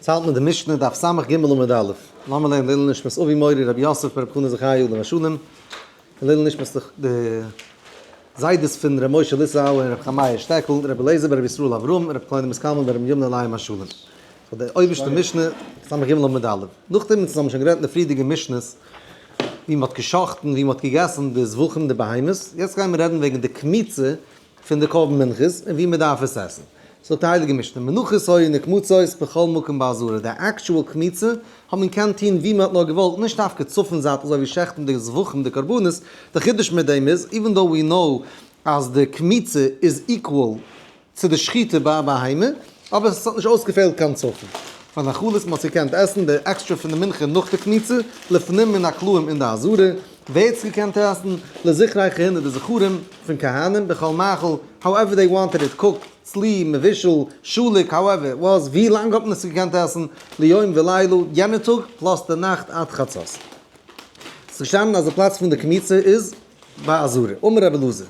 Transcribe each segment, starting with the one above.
צייט מיט די משנה דף ס"ג עמוד א'. לאמיר לערנען לעילוי נשמת אבי מורי רבי יוסף ברב חנא זכרי' עליו השלום, און לעילוי נשמת די זיידעס פון ר' משה ליסאו און ר' חמיה שטעקל, רבי אליעזר ברבי ישראל אברהם, רבי קלונימוס קלמן ברבי ימנא עליהם השלום. so די אויבערשטע משנה, ס"ג עמוד א'. נאכדעם אונז האבן שוין גערעדט אין די פריערדיגע משנה'ס ווי מ'האט גע'שחט'ן, ווי מ'האט געגעסן די זבחים די בהמות, יעצט גייען מיר רעדן וועגן די קמיצה פון די קרבן מנחות און ווי מען דארף עס עסן. זאגט די הייליגע משנה, מנחות היו נקמצות בכל מקום בעזרה, די actual קמיצה האט מען געקענט טון ווי מען האט נאר געוואלט, נישט דווקא צפון זייט אזוי ווי שעכטן די זבחים די קרבנות, די חידוש מיט דעם איז, even though we know אז די קמיצה איז equal צו די שחיטה ביי א בהמה, אבער עס האט נישט אויסגעפעלט קיין צפון. פאר נחלות מען האט געקענט עסן די עקסטרע פון די מנחה נאך די קמיצה, לפנים מן הקלעים אין די עזרה, ווער האט עס געקענט עסן? לזכרי כהונה די זכרים פון כהנים בכל מאכל, however they wanted it cooked, צלי, מבושל, שלוק, however it was, ווי לאנג האט מען עס געקענט עסן? ליום ולילה, יענע טאג plus די נאכט עד חצות. ס'איז געשטאנען אז די פלאץ פון די קמיצה איז ביי עזרה. אמר רבי אלעזר,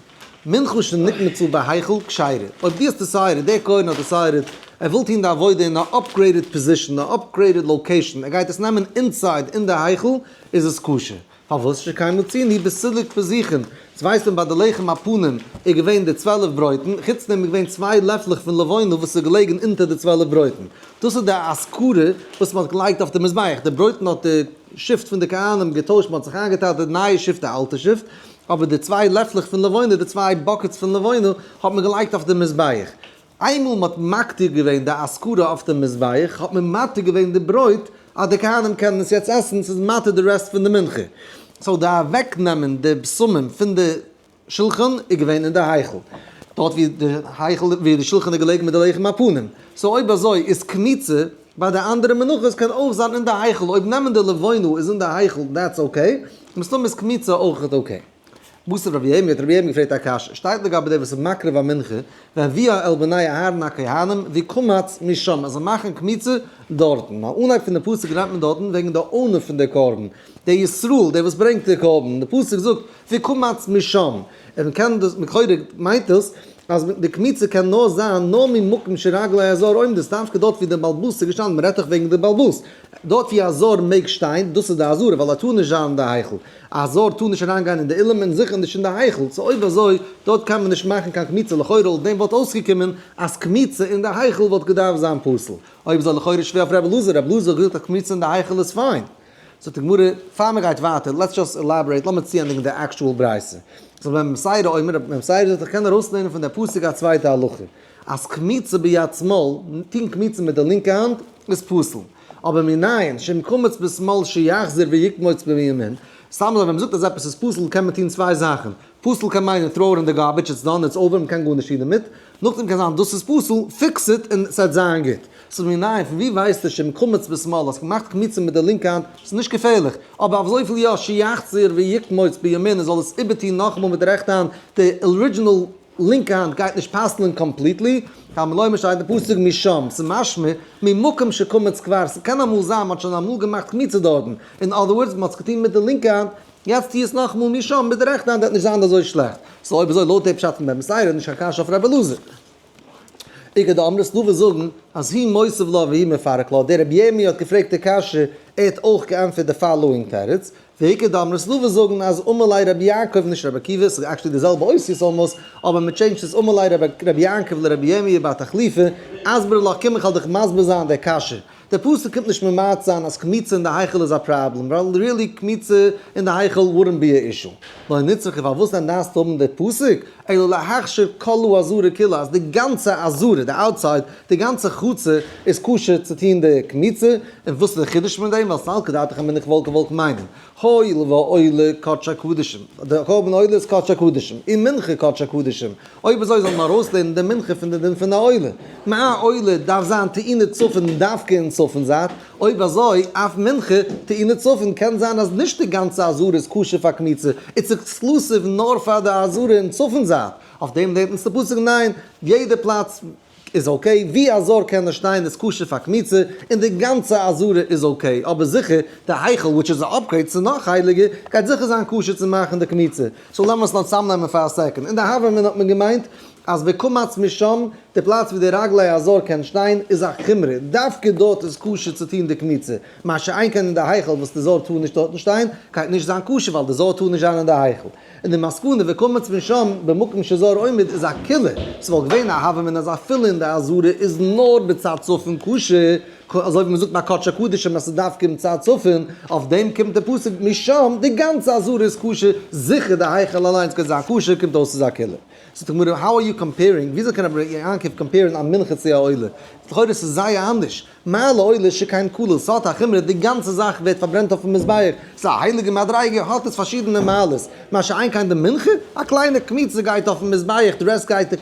מנחה שנקמצה בהיכל כשרה, אויב דו האסט decided, דער כהן האט decided, ער וויל טון די עבודה אין א upgraded position, א upgraded location, ער גייט עס נעמען inside אין די היכל, איז עס כשר. פארוואס שכן מצינו בסילוק פזיכין? דאס ווייסט מען ביי די לחם הפנים איז געווען די 12 ברויטן, חוץ דעם איז געווען צוויי לעפלעך פון לבונה וואס איז געלעגן אונטער די 12 ברויטן. דאס איז די אזכרה וואס מען האט געלייגט אויף די מזבח. די ברויטן האט די שבט פון די כהנים געטוישט, מען האט זיך איינגעטיילט די נייע שבט די אלטע שבט, אבער די צוויי לעפלעך פון לבונה, די צוויי buckets פון לבונה, האט מען געלייגט אויף די מזבח. איינמאל מען האט מקטיר געווען די אזכרה אויף דעם מזבח, האט מען מתיר געווען די ברויט אז די כהנים קענען עס יעצט עסן, ס'איז מתיר די rest פון די מנחה. so די אוועקנעמען די בשמים פון די שלחן איז געווען אין די היכל, דארט ווי די היכל ווי די שלחן איז געלעגן מיט די לחם הפנים. so אויב אזוי איז קמיצה ביי די אנדערע מנחות קען אויך זיין אין די היכל, אויב נעמען די לבונה איז אין די היכל that's okay, מסתמא איז קמיצה אויכעט okay. מתיב רבי ירמי' האט רבי ירמי' געפרעגט א קשיא, שטייט לגבי דער וואס איז מקריב א מנחה, והביאה אל בני אהרן הכהנים וקמץ משם, ער זאל מאכן קמיצה דארטן, ווייל אנהייב פון די פסוק רעדט מען דארטן וועגן די owner פון די קרבן, דער ישראל, דער וואס ברענגט די קרבן, די פסוק זאגט וקמץ משם, און מען קען דאס, לכאורה מיינט דאס אז די קמיצה קען נאר זיין נאר ממקום שרגלי הזר עומדות, דווקא דארט ווי דער בעל הבית איז געשטאנען, מען רעדט דאך וועגן די בעל הבית, דארט ווי א זר מעג שטיין, דאס איז די עזרה, ווייל ער טאר נישט זיין אין די היכל. א זר טאר נישט אריינגיין אין די אולם און זיכער נישט אין די היכל, so אויב אזוי דארט קען מען נישט מאכן קיין קמיצה, לכאורה לויט דעם וואלט אויסגעקומען אז קמיצה אין די היכל וואלט געדארפט זיין פסול, אויב אזוי לכאורה שווער אויף רבי אלעזר, רבי אלעזר האט געזאגט אז קמיצה אין די היכל איז fine. זאגט די גמרא, פאר מען גייט ווייטער, let's just elaborate, לאמיר צוענדיגן די actual ברייתא. so רבי בתירא אומר, רבי בתירא זאגט איך קען ארויסלערנען פון די פסוק א צווייטע הלכה, אז קמיצה ביד שמאל, טון קמיצה מיט די לינקע האנט, איז פסול. אבער מנין שאם קמץ בשמאל שיחזור ויקמוץ בימין, סתם אזוי ווען מ'זאגט אז עפעס איז פסול קען מען טון צוויי זאכן, פסול קען מיינען throw it in the garbage it's done it's over מ'קען גארנישט טון דערמיט, נאכדעם קען זיין דאס איז פסול fix it און ס'וועט זיין גוט. ס'איז מנין פון ווי ווייסטו שאם קמץ בשמאל אז געמאכט קמיצה מיט די לינקע האנט ס'איז נישט געפערליך, אבער אויף אזויפיל יא שיחזור ויקמוץ בימין ער זאל עס איבערטון נאכאמאל מיט די רעכטע האנט די original לינקע האנט גייט נישט פסל'ן completely, תלמוד לומר שטייט אין פסוק משם, ס'איז משמע ממקום שקמץ כבר, ס'קען אמאל זיין מ'האט שוין אמאל געמאכט קמיצה דארטן, in other words מ'האט עס געטון מיט די לינקע האנט, יעצט טו עס נאכאמאל משם מיט די רעכטע האנט וועט נישט זיין אזוי שלעכט, so אויב אזוי לויט די פשט פון רבי בתירא איז נישט קיין קשיא אויף רבי אלעזר. איכא דאמרי ס'דא וואס זאגן אז הוא מותיב לה והוא מפרק לה, דער רבי ירמי' האט געפרעגט די קשיא, ער האט אויך געענטפערט די following תירוץ, ואיכא דאמרי ס'דא וואס זאגן אז אמר ליה רבי יעקב נישט רבי עקיבא, ס'איז actually די זעלבע אותיות almost, אבער מען טשעינדזשט עס אמר ליה רבי יעקב לרבי ירמי' בר תחליפא, אסברא לך קום איך וועל דיך מסביר זיין די קשיא. די פסוק קומט נישט ממעט זיין אז קמיצה אין די היכל איז א פראבלעם, ווייל really קמיצה אין די היכל wouldn't be a issue. לא נצרכא פארוואס דען דארפסטו האבן די פסוק? אלא להכשיר כל העזרה כולה אז די גאנצע עזרה, די outside, די גאנצע חצר איז כשר צו טון די קמיצה, און וואס איז די חידוש פון דעם? ווייל סלקא דעתך אמינא כ'וואלט געוואלט מיינען הואיל ועולה קדשי קדשים, די קרבן עולה איז קדשי קדשים, און מנחה קדשי קדשים, אויב אזוי זאל מען ארויסלערנען די מנחה פון די דין פון די עולה. מה עולה דארף זיין טעונה צפון דווקא אין צפון זייט, אויב אזוי אף מנחה טעונה צפון, קען זיין אז נישט די גאנצע עזרה איז כשר פאר קמיצה, it's exclusive נאר פאר די עזרה אין צפון זייט, אויף דעם לערנט אונז די פסוק ניין, יעדע פלאץ איז okay, ווי א זר קען נישט שטיין איז כשר פאר קמיצה, און די גאנצע עזרה איז okay, אבער זיכער די היכל which איז א upgrade ס'איז נאך הייליגער, גייט זיכער זיין כשר צו מאכן די קמיצה. so לאמיר עס נאר צוזאמנעמען פאר א second, אין די הוה אמינא האט מען געמיינט אז וקמץ משם די פלאץ ווי די רגלי הזר קען שטיין איז א חומרא, דווקא דארט איז כשר צו טון די קמיצה, מה שאין כן אין די היכל וואס די זר טאר נישט דארטן שטיין, גייט נישט זיין כשר ווייל די זר טאר נישט זיין אין די היכל. און די מסקנא וקמץ משם במקום שזר עומד איז א קולא, ס'וואלט געווען א הוה אמינא אז אפילו אין די עזרה איז נאר בצד צפון כשר, אזוי ווי מ'זאגט ביי קדשי קדשים אז ס'איז דווקא מצד צפון, אויף דעם קומט די פסוק משם, די גאנצע עזרה איז כשר, זיכער די היכל אליינס גייט זיין כשר, קומט אויס ס'איז א קולא. זאגט די גמרא, how are you comparing, וויאזוי קען רבי יעקב compare ן א מנחה צו א עולה? לכאורה ס'איז זייער אנדערש, מה לעולה שכן כליל, ס'האט א חומרא, די גאנצע זאך ווערט פארברענט אויפן מזבח, ס'איז א הייליגע מדריגה, האט עס פארשידענע מעלות, מה שאין כן די מנחה, א קליינע קמיצה גייט אויפן מזבח, די רעסט גייט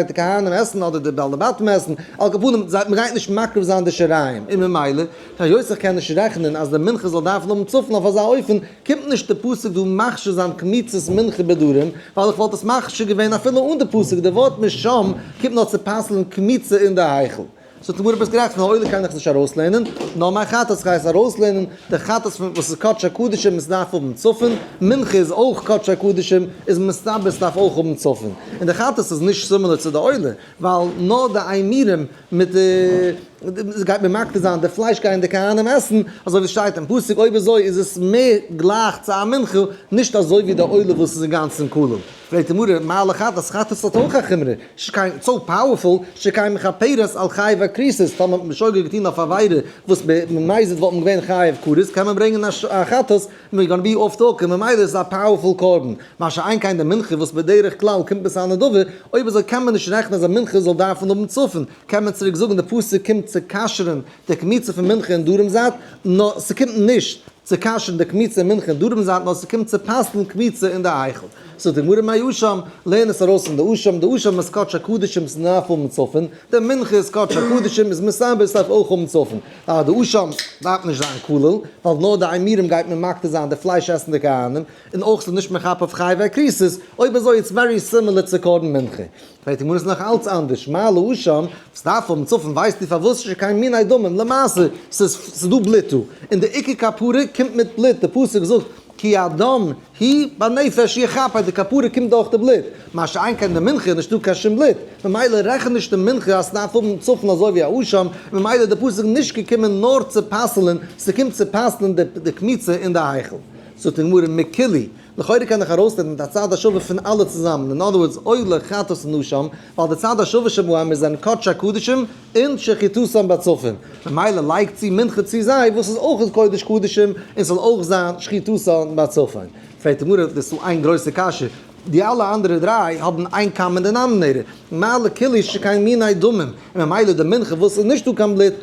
די כהנים עסן אדער די בעלי בתים עסן, על כל פנים, מ'גייט נישט מקריב זיין די שיריים, און ממילא, היות איך קען נישט רעכענען אז די מנחה זאל דארפן האבן צפון אויף אזא אופן, קומט נישט די פסוק דא מכשיר זיין קמיצת מנחה בדרום, ווייל איך וואלט עס מכשיר געווען אפילו אן די פסוק, די ווארט משם קומט נאר צו פסל'ן קמיצה אין די היכל. זאגט די גמרא ביסט גערעכט פון עולה קען איך עס נישט ארויסלערנען, נאר מיין חטאת גיי עס ארויסלערנען, די חטאת פון וואס איז קדשי קדשים עס דארף האבן צפון, מנחה איז אויך קדשי קדשים איז מסתבר עס דארף אויך האבן צפון, און די חטאת איז נישט similar צו די עולה, ווייל נאר די אימורים מיט די גייט מען מקטיר זיין די פלייש גייען די כהנים עסן, אזוי ווי עס שטייט אין פסוק, אויב אזוי איז עס מער גלייך צו א מנחה, נישט אזוי ווי די עולה וואס איז אינגאנצן כליל. פרעגט די גמרא, מה לחטאת, חטאת האט אויך א חומרא, שכן so powerful, שכן מכפרת על חייבי כריתות, טאמער האט מען בשוגג געטון אויף עבירה וואס במזיד וואלט מען געווען חייב כרת, קען מען ברענגען א חטאת, מען gonna be off the hook, און ממילא איז עס א powerful קרבן, מה שאין כן די מנחה וואס בדרך כלל קומט עס א נדבה, אויב אזוי קען מען נישט רעכענען אז א מנחה זאל דארפן האבן צפון, קען מען צוריק זאגן די פסוק קומט צו כשר'ן די קמיצה פון מנחה אין דרום זייט, נאר ס'קומט נישט צו כשר'ן די קמיצה אין מנחה אין דרום זייט נאר ס'קומט צו פסל'ן קמיצה אין די היכל. זאגט די גמרא מאי אשם, לערן עס ארויס פון די אשם, די אשם איז קדשי קדשים ס'דארף האבן צפון, די מנחה איז קדשי קדשים איז מסתבר ס'דארף אויך האבן צפון, אה די אשם דארף נישט זיין כליל, ווייל נאר די אימורים גייט מען מקטיר זיין די פלייש עסן די כהנים, און אויך ס'איז נישט מכפר אויף חייבי כריתות, אויב אזוי it's very similar צו קרבן מנחה. פרעגט די גמרא ס'איז נאך אלץ אנדערש, מה לאשם, וואס דארף האבן צפון ווייסטו פארוואס שכן מיני דמים, למעשה ס'איז דא בלוט דא, און די עיקר כפרה קומט מיט בלוט, די פסוק זאגט כי הדם הוא בנפש יכפר, די כפרה קומט דורך די בלוט, מה שאין כן די מנחה איז נישטא קיין שום בלוט, ממילא רעכן נישט די מנחה אז ס'דארף האבן צפון אזוי ווי א אשם, ממילא איז די פסוק נישט געקומען נאר צו פסל'ן, ס'קומט צו פסל'ן די קמיצה אין די היכל. זאגט די גמרא מכולהו, לכאורה קען איך ארויסלערנען מיט א צד השווה פון אלע צוזאמען, in other words עולה חטאת און אשם, ווייל די צד השווה שבהם איז זענען קדשי הקדשים און שחיטתם בצפון, ממילא לייגט צו מנחה צו זיי וואס איז אויך קודש קדשים און ס'זאל אויך זיין שחיטתם בצפון. פרעגט די גמרא, דאס איז איין גרויסע קשיא, די אלע אנדערע דריי האבן איין common denominator, מה לכולהו שכן מיני דמים, און ממילא די מנחה וואס איז נישטא קיין בלוט,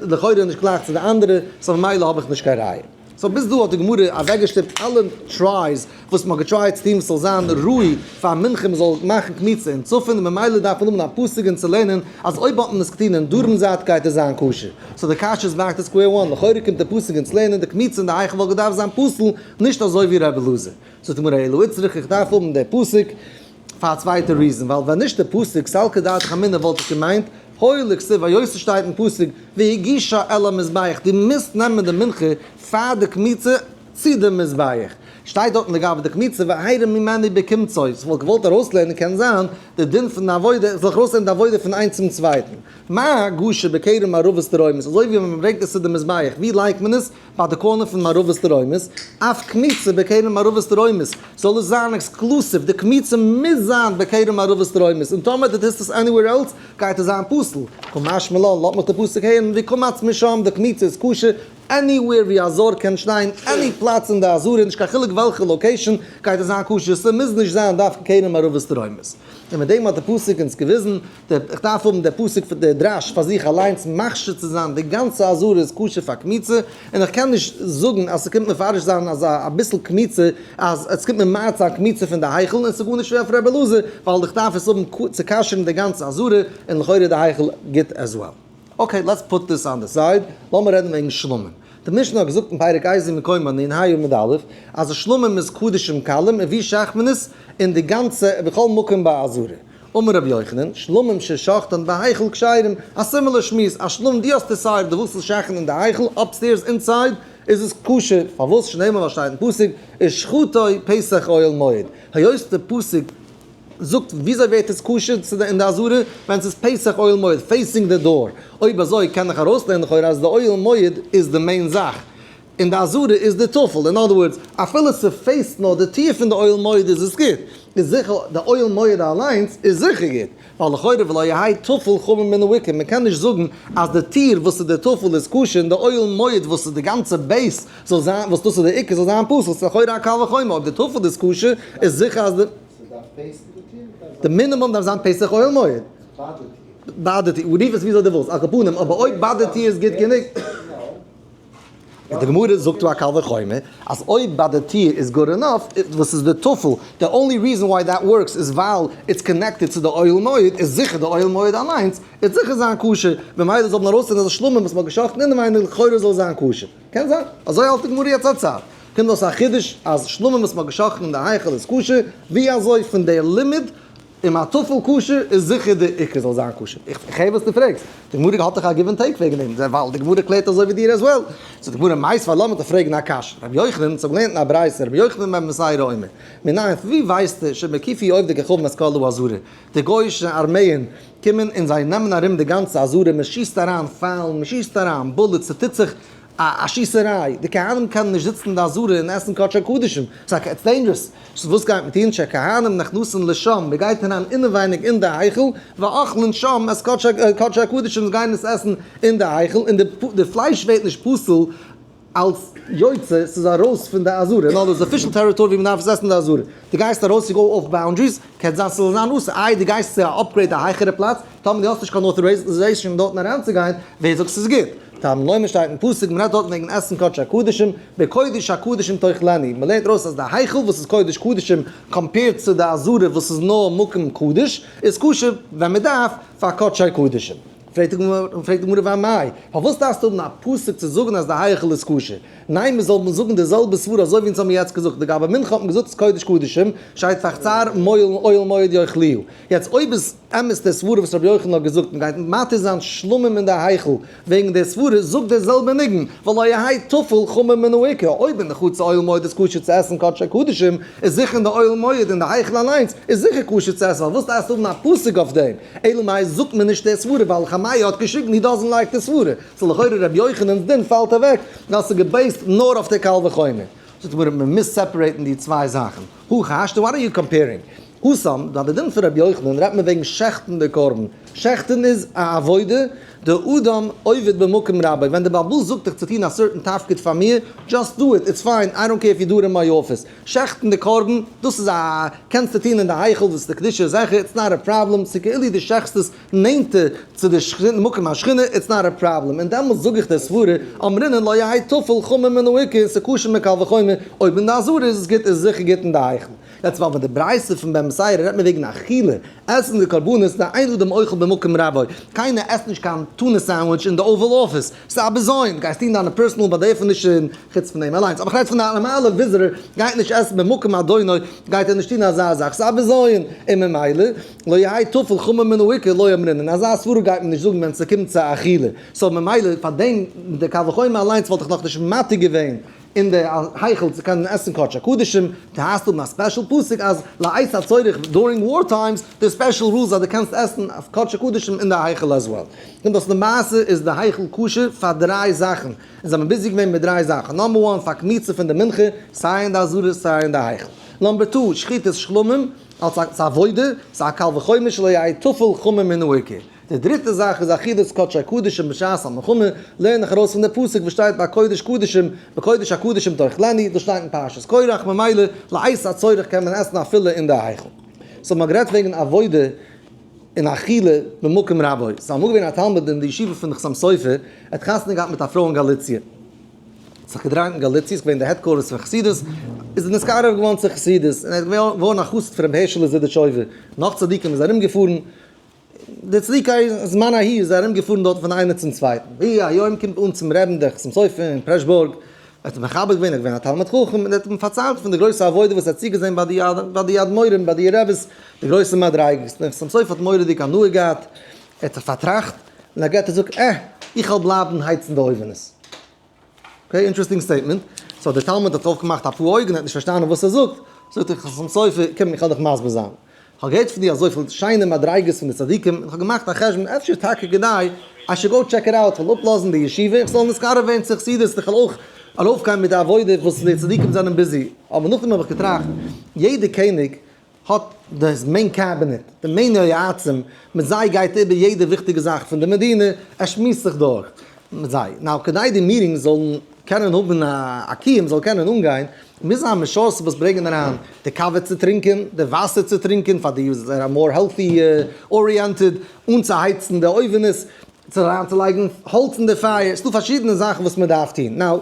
לכאורה נישט גלייך צו די אנדערע, so ממילא האב איך נישט קיין ראיה. so ביז דא האט די גמרא אוועקגעשטופט אלע tries וואס מ'האט גע try ט צו טון וואס זאל זיין ראוי פאר מנחה מ'זאל מאכן קמיצה אין צפון און ממילא דארף מען האבן א פסוק און צו לערנען אז אויב האט מען עס געטון אין דרום זייט גייט עס זיין כשר. so די קשיא איז back to square one, לכאורה קומט די פסוק אונז לערנען די קמיצה אין די היכל וואלט געדארפט זיין פסול נישט אזוי ווי רבי אלעזר. זאגט די גמרא אלא איצטריך איך דארף האבן די פסוק פאר א צווייטע reason ווייל ווען נישט די פסוק סלקא דעתך אמינא וואלט איך געמיינט הואיל וכתיב היות עס שטייט אין פסוק והגישה אל המזבח דו מוזט נעמען די מנחה פאר די קמיצה צו די מזבח שטייט דארטן לגבי די קמיצה והרים ממנו בקומצו איך וואלט געוואלט ארויסלערנען קען זיין די דין פון די עבודה איך זאל ארויסלערנען די עבודה פון איינס צום צווייטן מה הגשה בקרן מערבית תרעומות אזוי ווי ווען מען ברענגט עס צו די מזבח ווי לייגט מען עס ביי די corner פון מערבית תרעומות, אף קמיצה בקרן מערבית תרעומות, זאל עס זיין exclusive, די קמיצה מוז זיין בקרן מערבית תרעומות, און טאמער דו טוסט עס anywhere else, גייט עס זיין פסול. קא משמע לן, לאזט מיך די פסוק הערן, וקמץ משם, די קמיצה איז כשר, anywhere ווי א זר קען שטיין, any פלאץ אין די עזרה, נישט קיין חילוק וועלכע location, גייט עס זיין כשר, ס'מוז נישט זיין דווקא קרן מערבית תרעומות. און מיט דעם האט די פסוק אונז געוויזן, איך דארף האבן די פסוק פון די דרש פאר זיך אליינס מכשיר צו זיין די גאנצע עזרה איז כשר פאר קמיצה, און איך קען נישט זאגן אז ס'קומט מפרש זיין אז אביסל קמיצה אז עס קומט ממעט זיין קמיצה פון די היכל און ס'איז גארנישט שווער פאר רבי אלעזר ווייל איך דארף עס האבן צו כשר'ן די גאנצע עזרה און לכאורה די היכל גוט as well. okay, let's put this on the side, לאמיר רעדן וועגן שלמים. די משנה האט געזאגט אין פרק איזהו מקומן אין ה' עמוד א' אז שלמים איז קדשים קלים און ווי שעכט מען עס? אין די גאנצע בכל מקום בעזרה. אמר רבי יוחנן, שלמים ששחטן בהיכל כשרים, א similar שמועס, א שלמים דו האסט decided דו ווילסט עס שעכטן אין די היכל, upstairs inside, איז עס כשר, פארוואס שנאמר ווייל שטייט אין פסוק, ושחטו פתח אוהל מועד, היות די פסוק. זאגט וויאזוי ווערט עס כשר אין די עזרה ווען ס'איז פתח אוהל מועד facing די door, אויב אזוי קען איך ארויסלערנען לכאורה אז די אוהל מועד איז די main זאך, און די עזרה איז די טפל, אין other words, אפילו ס' face ט נאר די טיר פון די אוהל מועד איז עס גוט, איז זיכער די אוהל מועד אליינס איז זיכער גוט, ווייל לכאורה ולא יהא טפל חמור מן העיקר, מען קען נישט זאגן אז די טיר וואס איז די טפל איז כשר און די אוהל מועד וואס איז די גאנצע base זאל זיין וואס דאס איז די עיקר זאל זיין פסול, ס'איז לכאורה א קל וחומר אויב די טפל איז כשר איז זיכער אז די. ס'דארף face ן די טיר? די מינימום דארף זיין פתח אוהל מועד. ביי די טיר. ביי די טיר, רוף עס וויאזוי דו ווילסט, על כל פנים, אבער אויב ביי די טיר איז גוט גענוג. די גמרא זאגט דא א קל וחומר אז אויב ביי די טיר איז good enough, וואס איז די טפל, די only reason why that works איז ווייל it's connected צו די אוהל מועד, איז זיכער די אוהל מועד אליינס וועט זיכער זיין כשר, ממילא זאל מען ארויסנעמען אז שלמים וואס מ'האט גע'שחט'ן אינעווייניג לכאורה זאל זיין כשר. קען זיין. אזוי האלט די גמרא יעצט א צייט. קומט אויס א חידוש אז שלמים וואס מ'האט גע'שחט'ן אין די היכל איז כשר, ווי אזוי פון די לימוד אם הטפל כשר איז זיכער די עיקר זאל זיין כשר. איך הער וואס דו פרעגסט. די גמרא האט דאך א give and take וועגן דעם, ווייל די גמרא קלערט אזוי ווי דיר as well. so די גמרא מיתיבי לאמיר דיך פרעגן א קשיא. רבי יוחנן, ס'האט געלערנט אין א ברייתא, רבי יוחנן בן בתירא אומר, מנין, פון ווי ווייסטו שמקיפו עובדי כוכבים את כל העזרה? די גוי'אישע ארמעען קומען און זיי נעמען ארום די גאנצע עזרה, מען שיסט אריין פיילן, מען שיסט אריין bullets, ס'טוט זיך א שיסעריי, די כהנים קענען נישט זיצן אין די עזרה און עסן קדשי קדשים, ס'איז א it's dangerous, so וואס גייט מען טון, שהכהנים נכנסין לשם, מען גייט אריין אינעווייניג אין די היכל, ואוכלין שם את קדשי הקדשים, זיי גייען עס עסן אין די היכל, און די פלייש ווערט נישט פסול אלס יוצא, ס'איז ארויס פון די עזרה, נאר דאס official territory ווי מ'דארף עס עסן אין די עזרה, דו גייסט ארויס צו go off boundaries, קען זיין ס'זאל זיין אסור, איי דו גייסט צו א upgrade א הייכערע פלאץ, טאמער דו האסט נישט קיין authorization דארטן אריינצוגיין, ווער זאגט ס'איז גוט? תלמוד לומר שטייט אין פסוק, מ'רעדט דארטן וועגן עסן קדשי הקדשים, בקודש הקדשים תאכלנו, מ'לערנט ארויס אז די היכל וואס איז קודש קדשים compared צו די עזרה וואס איז נאר מקום קדוש, איז כשר ווען מ'דארף פאר קדשי קדשים. פרעגט די גמרא ואמאי, פארוואס דארפסטו האבן א פסוק צו זאגן אז די היכל איז כשר? ניין מ'זאל מען זאגן די זעלבע סברה אזוי ווי אונז האבן יעצט געזאגט, לגבי מנחה האט מען געזאגט ס'איז קודש קדשים, שטייט ואחצר מויל אוהל מועד יאכלוהו. יעצט אויב איז אמת די סברה וואס רבי יוחנן האט געזאגט מ'גייט מתיר זיין שלמים אין די היכל וועגן די סברה, זאג די זעלבע ניגון, ולא יהא טפל חמור מן העיקר, אויב אין די חצר אוהל מועד איז כשר צו עסן קדשי קדשים, איז זיכער אין די אוהל מועד אין די היכל אליינס איז זיכער כשר צו עסן, ווייל וואס דארפסטו האבן א פסוק אויף דעם? אלא מאי זאגט מען נישט די סברה ווייל חמאי האט געשריגן he doesn't like די סברה, so לכאורה רבי יוחנן'ס דין פאלט אוועק ווייל ס'איז גע base ט נאר אויף די קל וחומר. זאגט די גמרא מען מוז separate ן די צוויי זאכן, הכי השתא what are you comparing? התם, ביי די דין פון רבי יוחנן רעדט מען וועגן שעכטן די קרבן, שעכטן איז א עבודה דאדם עובד במקום רבו, ווען די בעל הבית זאגט דיך צו טון א certain תפקיד פאר מיר, just do it, it's fine, I don't care if you do it in my office. שעכטן די קרבן, דאס איז א, קענסטו טון אין די היכל וואס איז די קדושה זיכער, it's not a problem, ס'איז כאילו דו שעכטסט עס נענטער צו די שכינה, מקום השכינה, it's not a problem, און דעמאלטס זאג איך די סברה, אמרינן לא יהא טפל חמור מן העיקר, ס'איז כשר מקל וחומר, אויב אין די עזרה איז עס גוט איז עס זיכער גוט אין די היכל. יעצט ווייל ביי די ברייתא פון בן בתירא רעדט מען וועגן אכילה, עסן די קרבנות, דאין אדם אוכל במקום רבו, קיינער עסט נישט קיין tuna sandwich אין די Oval Office, ס'איז א בזיון, גייסט טון דיינע personal באדערפענישן, חוץ פון דעם אליינס, אבער כ'רעד פון א נארמאלע visitor, גייט נישט עסן במקום אדונו, גייט ער נישט טון אזא זאך, ס'איז א בזיון, און ממילא, לא יהא טפל חמור מן העיקר לא אמרינן, אזא סברא גייט מען נישט זאגן ווען ס'קומט צו אכילה, so ממילא פאר דעם די קל וחומר אליינס וואלט איך נאכנישט מתיר געווען אין די היכל צו קענען עסן קדשי קדשים, די האסט האבן א special פסוק אז לעת הצורך during war times די special rules אז די קענסט עסן אויף קדשי קדשים אין די היכל as well. קומט אויס למעשה איז די היכל כשר פאר דריי זאכן, און זיי האבן busy געווען מיט דריי זאכן, number one פאר קמיצה פון די מנחה סיי אין די עזרה סיי אין די היכל, number two שחיטת שלמים אלס א עבודה, ס'איז א קל וחומר שלא יהא טפל חמור מן העיקר. די דריטע זאך איז אכילת קדשי קדשים בשעת המלחמה, לערן איך ארויס פון די פסוק וואס שטייט ביי קודש קדשים, בקודש הקדשים תאכלנו, דאס שטייט אין פרשת קורח, ממילא לעת הצורך קען מען עסן אפילו אין די היכל. so מ'האט גערעדט וועגן עבודה און אכילה במקום רבו, ס'איז אמאל געווען א תלמיד אין די ישיבה פון חתם סופר, ער האט חתונה געהאט מיט א פרוי אין גאליציע, זיך געדרייט אין גאליציע, איז געווען די headquarters פון חסידות, איז ער נתקרב געווארן צו חסידות, און ער איז געווארן א חסיד פון רבי הערשעלע זידיטשויבער, נאך צדיקים איז ארום געפארן, די צדיקי זמן ההיא איז ארום געפארן דארט פון איינער צום צווייטן, ויהי היום קומט אן צום רעבן דער חתם סופר אין פרעשבורג, ער האט אים מכבד געווען, ער איז געווען א תלמיד חכם, און ער האט אים פארציילט פון די גרויסע עבודה וואס ער האט צוגעזען ביי די ביי די אדמורים ביי די רעבעס, די גרויסע מדריגות, דער חתם סופר האט מורא'דיג הנאה געהאט, ער האט זיך פארטראכט, און ער געבט א זאג, אה, איך וועל בלייבן הייצן די אויווענעס. okay, interesting statement. so דער תלמיד האט אויפגעמאכט אפאר אויגן, ער האט נישט פארשטאנען וואס ער זאגט. זאגט דער חתם סופר, קום איך וועל דיך מסביר זיין. כ'האב געהערט פון דיר אזויפיל שיינע מדריגות פון די צדיקים, און כ'האב געמאכט א חשבון אפשר איז טאקע כדאי I should go check it out, כ'וועל אפלאזן די ישיבה, איך זאל נתקרב ווערן צו חסידות, און כ'וועל אויך ארויפגיין מיט די עבודה וואס די צדיקים זענען busy. אבער נאכדעם האב איך געטראכט, יעדע קעניג האט די main cabinet, די main יועצים, מיט זיי גייט איבער יעדע וויכטיגע זאך פון די מדינה, ער שמועסט זיך דורך מיט זיי. Now, כדי די meetings זאלן קענען האבן א קיום, זאל קענען אנגיין, מוז זיין משרתים וואס ברענגען אריין די קאווע צו טרינקען, די וואסער צו טרינקען פאר די וואס זענען more healthy oriented, אנצוהייצן די אויווענעס, צו אריינצולייגן האלץ אין די פייער, ס'דא פארשידענע זאכן וואס מען דארף טון. Now,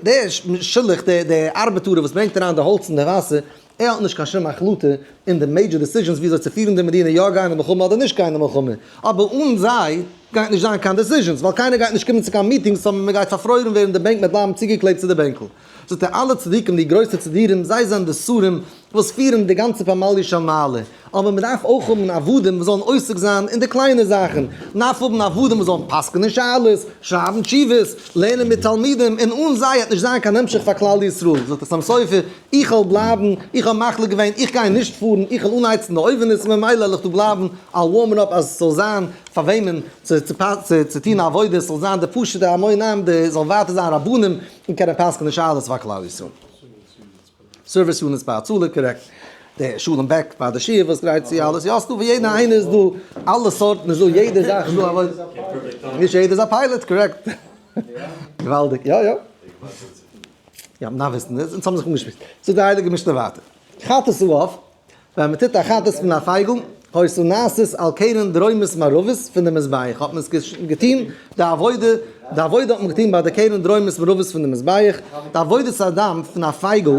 דער שליח, דער ארבעטארער וואס ברענגט אריין די האלץ און די וואסער, ער האט נישט קיין שום החלטה אין די major decisions וויאזוי צו פירן די מדינה, יא גיין אין מלחמה אדער נישט גיין אין מלחמה. אבער אן זיי גייט נישט זיין קיין decisions, ווייל קיינער גייט נישט קומען צו קיין meetings, so מען גייט פארפרוירן ווערן די בענק, מען וועט בלייבן צוגעקלעבט צו די בענקל. זאגט ער, אלע צדיקים, די גרויסע צדירים, זיי זענען די שרים וואס פירן די גאנצע פמליא של מעלה, אבער מען דארף אויך האבן עבדים וואס זאלן עוסק זיין אין די קליינע זאכן, מען דארף האבן עבדים וואס זאלן פסק'נען שאלות, שרייבן תשובות, לערנען מיט תלמידים, און אן זיי וועט נישט זיין קיין המשך פאר כלל ישראל. זאגט דער חתם סופר, איך וועל בלייבן, איך האב מחליט געווען, איך גיי נישט פארן, איך וועל אנהייצן די אויווענעס, ממילא וועל איך דא בלייבן, I'll warm it up אז עס זאל זיין פאר וועמען צו טון עבודה, עס זאל זיין די פשוטע המון עם, די זאלן ווייטער זיין רבנים און קענען פסק'נען שאלות פאר כלל ישראל. Service units ביי הצלה, correct. די שלום בעק ביי די שיעור וואס גרייט צו אלעס, יא ס'דא פאר יעדע איינער איז דא אלע סארטן איז דא יעדע זאך איז דא א נישט יעדער איז א pilot, correct. געוואלדיג, יא יא. יא, מ'דארף וויסן, אונז האבן זיך אנגעשמועסט. זאגט די הייליגע משנה ווייטער, חטאת העוף, ווען מ'טוט א חטאת פון א פייגל, היתה נעשית על קרן דרומית מערבית פון די מזבח, האט מען עס געטון די עבודה, די עבודה האט מען געטון ביי די קרן דרומית מערבית פון די מזבח, די עבודת הדם פון א פייגל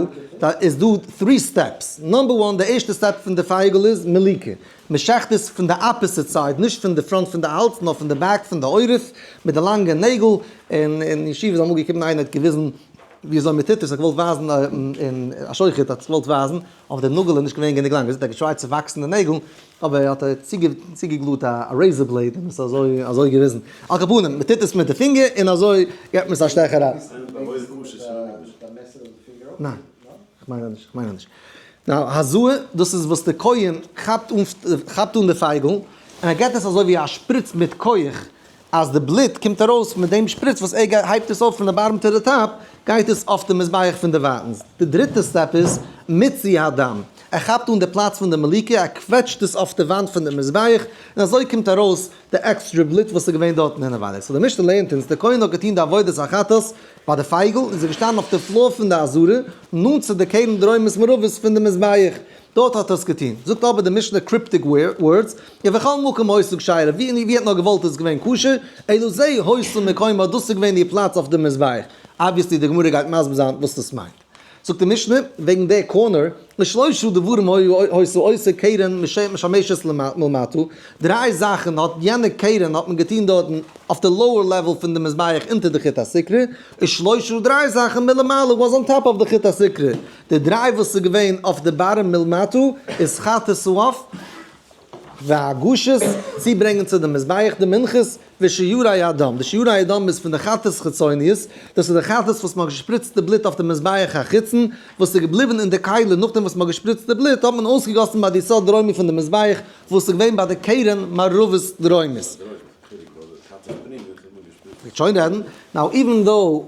איז דא three steps, number one די ערשטע step פון די פייגל איז מליקה, מ'שעכט עס פון די opposite side, נישט פון די front פון די האלז נאר פון די back פון די עורף, מיט די לאנגע נעגל, און אין ישיבה איז אמאל געקומען איינער האט געוויזן ווי אזוי מ'טוט עס, האט געוואלט ווייזן און א שוחט האט עס געוואלט ווייזן, אבער די נאגל איז נישט געווען גענוג לאנג, ער האט גע try ט צו וואקסן די נעגל, אבער האט ער צוגע glue ט א razor blade און עס אזוי אזוי געוויזן. על כל פנים, מען טוט עס מיט די פינגער און אזוי געבט מען עס א שטעך אריין. ניין, כ'מיין אז נישט, כ'מיין אז נישט. Now, הזאה, דאס איז וואס די כהן כאפט אן כאפט אן די פייגל, און ער געבט עס אזוי ווי א שפריץ מיט כח, אז די בלוט קומט ארויס מיט דעם שפריץ וואס ער הייבט עס אויף פון די bottom to די top, גייט עס אויף די מזבח פון די ווייטנס. די דריטע step איז מיצוי הדם, ער כאפט אן די פלאץ פון די מליקה, ער קוועטשט עס אויף די וואנט פון די מזבח, און אזוי קומט ארויס די עקסטרע בלוט וואס איז געווען דארטן אינעווייניג. So די משנה לערנט אונז, די כהן האט געטון די עבודת החטאת ביי די פייגל, און איז געשטאנען אויף די floor פון די עזרה, נאנט צו די קרן דרומית מערבית פון די מזבח. דארט האט ער עס געטון. זאגט אבער די משנה cryptic words, ובכל מקום היתה כשרה, ווי און ווי ער האט נאר געוואלט איז געווען כשר, אלא זה היתה מקומה, דאס איז געווען איר פלאץ אויף די מזבח. Obviously די גמרא גייט מסביר זיין וואס דאס מיינט. זאגט די משנה, וועגן די corner, לשלושה דברים היתה עושה קרן משמשת מלמטה, דריי זאכן האט יענע קרן האט מען געטון דארטן אויף די lower level פון די מזבח אונטער די חוט הסיקרא, ושלושה דריי זאכן מלמעלה was on top of די חוט הסיקרא, די דריי וואס איז געווען אויף די bottom מלמטה איז חטאת העוף והגשת, צוברענגען צו די מזבח די מנחות, ושיורי הדם, די שיורי הדם איז פון די חטאת חיצוניות, דאס איז די חטאת וואס מען האט געשפריצט די בלוט אויף די מזבח החיצון, וואס איז געבליבן אין די כלי נאכדעם וואס מען האט געשפריצט די בלוט האט מען אויסגעגאסן ביי די יסוד דרומי פון די מזבח וואס איז געווען ביי די קרן מערבית דרומית. שוין רעדן, now even though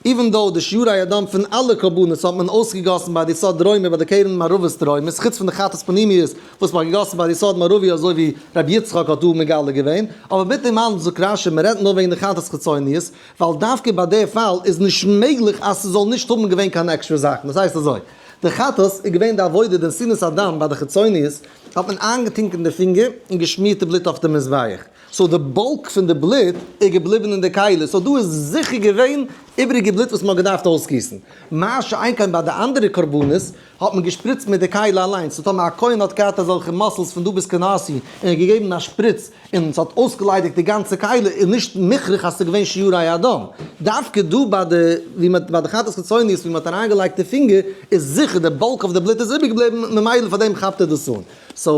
even though די שיורי הדם פון אלע קרבנות האט מען אויסגעגאסן ביי די יסוד דרומי ביי די קרן מערבית דרומית, חוץ פון די חטאת פנימיות וואס מען האט געגאסן ביי די יסוד מערבי אזוי ווי רבי יצחק האט דא מגלה געווען, אבער מיט דעם אלעם זאגט רשי מען רעדט נאר וועגן די חטאת חיצוניות, ווייל דווקא ביי די פאל איז נישט מעגליך אז ס'זאל נישט האבן געווען קיין עקסטרע זאכן, דאס הייסט אזוי, די חטאת איז געווען די עבודה די נתינת הדם ביי די חיצוניות האט מען איינגעטונקען די פינגער און געשמירט די בלוט אויף די מזבח. So די bulk פון די בלוט איז געבליבן אין די כלי, so דא איז זיכער געווען איבעריגע בלוט וואס מען האט געדארפט אויסגיסן. מה שאין כן ביי די אנדערע קרבנות האט מען געשפריצט מיט די כלי אליינס, so טאמער א כהן האט געהאט אזעלכע muscles פון דא ביז קאנאסי און האט געגעבן א שפריץ און ס'האט אויסגעליידיגט די גאנצע כלי איז נישט מוכרח אז ס'איז געווען שיורי הדם. דווקא דא ביי די ווי מען ביי די חטאת חיצוניות ווי מען האט אריינגעלייגט די פינגער איז זיכער די bulk of די בלוט איז איבערגעבליבן ממילא פאר דעם כאפט ער דאס אן. So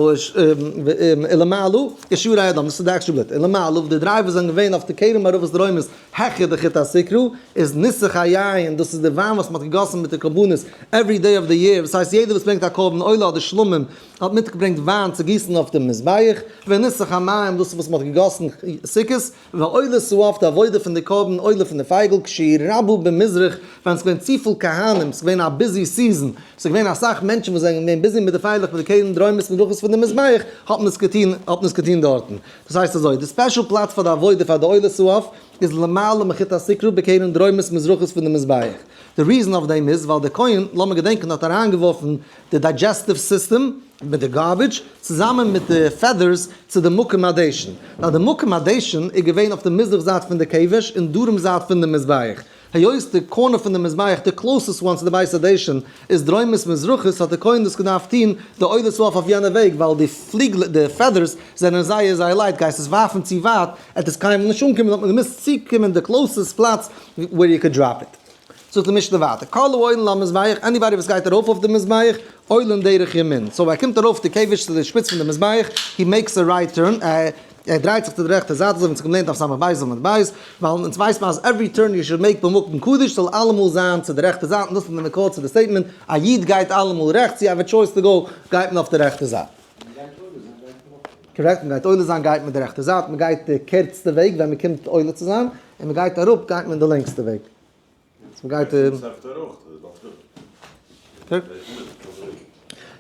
ולמעלה כשיעור הדם, דאס איז די עקסטרע בלוט, ולמעלה די דריי וואס זענען געווען אויף די קרן מערבית דרומית העכער די חוט הסיקרא, איז ניסוך היין, דאס איז די וויין וואס מען האט געגאסן מיט די קרבנות every day of the year, וואס הייסט יעדער וואס ברענגט א קרבן עולה אדער שלמים האט מיטגעברענגט וויין צו גיסן אויף דעם מזבח, וניסוך המים, דאס איז וואס מען האט געגאסן סוכות, ועולת העוף, די עבודה פון די קרבן עולה פון די פייגל, כשירבו במזרח, ווען ס'איז געווען צופיל כהנים, ס'איז געווען א busy season, ס'איז געווען אסאך מענטשן וואס זענען געווען busy מיט די פייגלעך מיט די קרן דרומית מזרחית פון די מזבח, האט מען עס געטון, האט מען עס געטון דארטן. דאס הייסט אזוי, די special פלאץ פאר די עבודה פאר די עולת העוף איז למעלה מחוט הסיקרא בקרן דרומית מזרחית פון די מזבח. די reason אויף דעם איז ווייל דער כהן, לאמיר געדענקען, האט אריינגעווארפן די digestive system מיט די garbage צוזאמען מיט די feathers צו די מקום הדשן. ווייל די מקום הדשן איז געווען אויף די מזרח זייט פון די כבש און דרום זייט פון די מזבח. היות די corner פון די מזבח די closest one צו די בית הדשן איז דרומית מזרחית האט די כהן דאס געדארפט טון די עולת העוף אויף יענע וועג ווייל די פליגל די feathers זענען זייער זייער light גייסט עס ווארפן צו ווייט עט עס קיינמאל נישט אנקומען האט מען געמוזט צוקומען די closest פלאץ where you could drop it. זאגט די משנה ווייטער, כל העולין למזבח, anybody וואס גייט ארויף אויף די מזבח, עולין דרך ימין, so ער קומט ארויף די כבש צו די שפיץ פון די מזבח, he makes a right turn, ער דרייט זיך צו די רעכטע זייט, אזוי ווי אונז האבן געלערנט אויף סמך בית עמוד בית, ווייל אונז ווייסט מען אז every turn you should make במקום קדוש זאל אלעמאל זיין צו די רעכטע זייט, און דאס איז די מקור צו די statement, א איד גייט אלעמאל רעכטס, you have a choice to go, גייט מען אויף די רעכטע זייט. Correct, מען גייט עולה זיין גייט מען די רעכטע זייט, מען גייט די קערצטע וועג ווען מען קומט עולה צו זיין, און מען גייט אראפ גייט מען די לענגסטע וועג. מ'גייט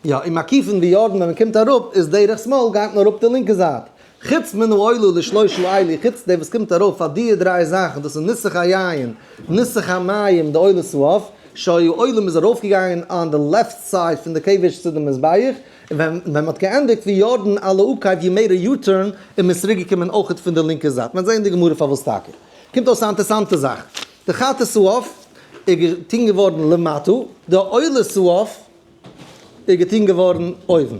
יא, און מקיפין ויורדין ווען מ'קומט אראפ איז דרך שמאל גייט מען אראפ די לינקע זייט. חוץ מן העולה לשלושה אלו, חוץ דער וואס קומט ארויף פאר די דריי זאכן, דאס איז ניסוך היין, ניסוך המים, די עולת העוף, שהיו עולים איז ארויפגעגאנגען on די left side פון די כבש צו די מזבח, און ווען מ'האט געענדיגט ויורדין על העקב you made a U-turn און מ'איז צוריקגעקומען אויכעט פון די לינקע זייט. מ'וועט זען אין די גמרא פארוואס טאקע. קומט אויס א אינטערסאנטע זאך. די חטאת העוף איז געטון געווארן למטה, די עולת העוף איז געטון געווארן אויבן.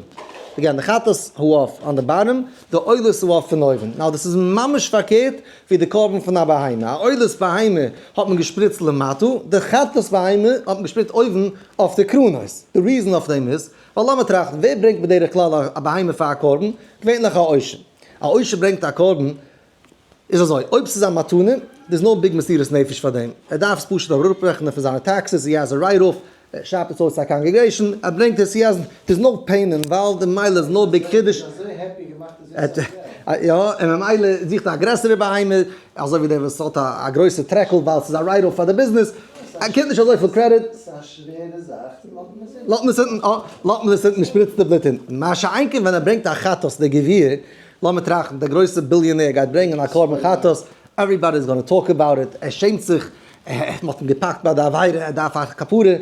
Again, די חטאת העוף on the bottom, די עולת העוף פון אויבן. Now דאס איז ממש פארקערט ווי די קרבן פון א בהמה. א עולת בהמה האט מען געשפריצט למטה, די חטאת בהמה האט מען געשפריצט אויבן אויף די קרנות. די reason אויף דעם איז, ווייל לאמיר טראכטן, ווער ברענגט בדרך כלל א בהמה פאר א קרבן? געווענליך א עושר. א עושר ברענגט א קרבן איז אזוי, אויב ס'איז א מתנה, there's no big מסירות נפש פאר דעם, ער דארף עס פשוט אראפרעכענען פון זיינע taxes, he has a write off, ער שרייבט עס אויס צו א congregation, ער ברענגט עס, he has, there's no pain involved, און ממילא איז no big חידוש. יא, און ממילא זוכט ער א גרעסערע בהמה, אזוי ווי דער וואס האט א גרויסע טרעקל ווייל ס'איז א write off פאר די ביזנעס, ער קומט נישט אזויפיל credit. לאזט מען עס אונטן, אה, לאזט מען עס אונטן, שפריצט די בלוט אונטן. מה שאין כן ווען ער ברענגט א חטאת די גביר, לאמיר טראכטן, דער גרויסער ביליאנער גייט ברענגען א קרבן חטאת, everybody is gonna talk about it, ער שעמט זיך, מען האט אים געפאקט ביי די עבירה, ער דארף א כפרה,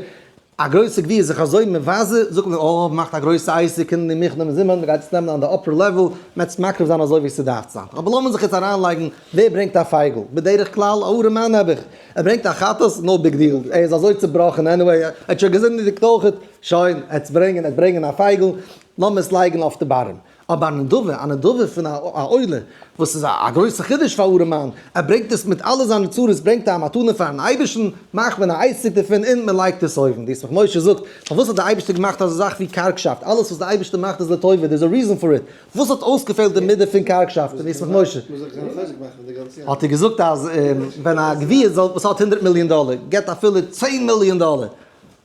א גרויסע גביר איז זיך אזוי מבזה, זאגט מען, אה, מען מאכט א גרויסע עסק אין די מוכן ומזומן, מען גייט עס נעמען on the upper level, מען וועט עס מקריב זיין אזוי ווי ס'דארף צו זיין. אבער לאמיר זיך יעצט אריינלייגן, ווער ברענגט א פייגל? בדרך כלל א ארעמאן נעבעך, ער ברענגט א חטאת, no big deal, ער איז אזוי צובראכן anyway, ער האט שוין געזינדיגט אויכעט, שוין, ער וועט עס ברענגען, ער וועט ברענגען א פייגל, לאמיר עס לייגן אויף די bottom. אבער א נדבה, א נדבה פון א עולה, וואס איז א גרויסע חידוש פאר ארעמאן, ער ברענגט עס מיט אלע זיינע צרות, ברענגט ער א מתנה פארן אייבערשטן, מאכט מען א עסק דערפון און מען לייגט עס אויבן. די ישמח משה זאגט, פארוואס האט דער אייבערשטער געמאכט אזא זאך ווי קארגשאפט, אלעס וואס דער אייבערשטער מאכט איז לטובה, there is a reason for it, וואס האט אויסגעפעלט די מידה פון קארגשאפט? די ישמח משה האט ער געזאגט אז ווען א גביר זאל וואס האט 100 מיליאן דאלער געבט אפילו 10 מיליאן דאלער,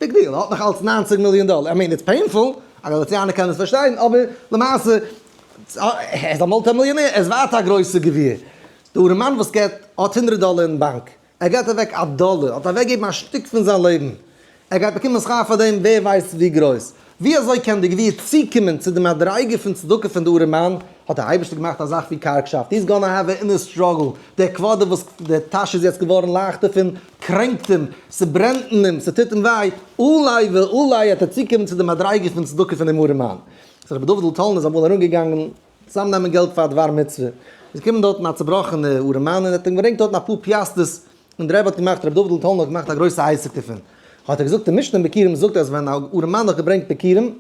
big deal, ער האט נאך אלץ 90 מיליאן דאלער, I mean it's painful, א גאליציאנער קען עס פארשטיין, אבער למעשה, ער איז א multi מיליאנער, ער איז ווייטער א גרויסער גביר. די ארעמאן וואס געט, האט 100 דאלער אין באנק, ער געט אוועק א דאלער, האט אוועקגעגעבן א שטיק פון זיין לעבן, ער גייט באקומען שכר פאר דעם ווער ווייסט ווי גרויס. ווי אזוי קען די גביר צוקומען צו די מדריגה פון צדקה פון די ארעמאן? האט דער אייבערשטער געמאכט א זאך ווי קארגשאפט, he's gonna have a inner struggle, דער קוואדער וואס די טאש איז יעצט געווארן לייכטער פון, קרענקט אים, ס'ברענט אין אים, ס'טוט אים וויי, אולי ואולי וועט ער צוקומען צו די מדריגה פון צדקה פון דעם ארעמאן. סאו רבי דוד'ל טאלנער איז אמאל ארומגעגאנגען צוזאמנעמען געלט פאר א דבר מצוה, איז געקומען דארטן א צובראכענע ארעמאן און האט אים געברענגט דארטן אפאר פיאסטערס, און דער רבי האט געמאכט, רבי דוד'ל טאלנער האט געמאכט א גרויסע עסק דערפון, האט ער געזאגט, די משנה אין ביכורים זאגט אז ווען א ארעמאן האט געברענגט ביכורים,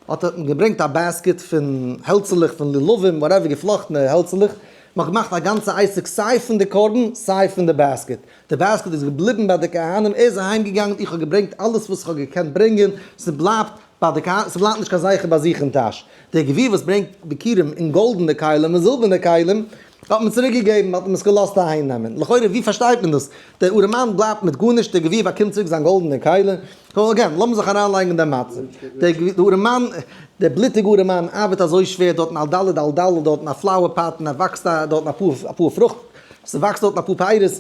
האט ער געברענגט א basket פון העלצעלעך פון לולבים whatever געפלאכטענע העלצעלעך, מען האט געמאכט א גאנצע עסק סיי פון די קרבן סיי פון די basket, די basket איז געבליבן ביי די כהנים, ער איז אהיים געגאנגען איך האב געברענגט אלעס וואס איך האב געקענט ברענגען, ס'בלייבט. ביי די כהנים, ס'בלייבט נישט קיין זכר ביי זיך אין טאש. דער גביר וואס ברענגט ביכורים און גאלדענע כלים און זילבערנע כלים, האט מען צוריק געגעבן, האט מען עס געלאזט אהיים נעמען. לכאורה ווי פארשטייט מען דאס? דער ארעמאן בלייבט מיט גארנישט, דער גביר באקומט צוריק זיין גאלדענע כלים. so again, לאמיר זיך אריינלייגן אין דעם מצב. דער ארעמאן, דער בלוטיגע ארעמאן ארבעט אזוי שווער דארטן על ד' על ד' דארטן א flower pot און ער וואקסט דארטן אפאר פרוכט, ס'וואקסט דארטן אפאר פירות,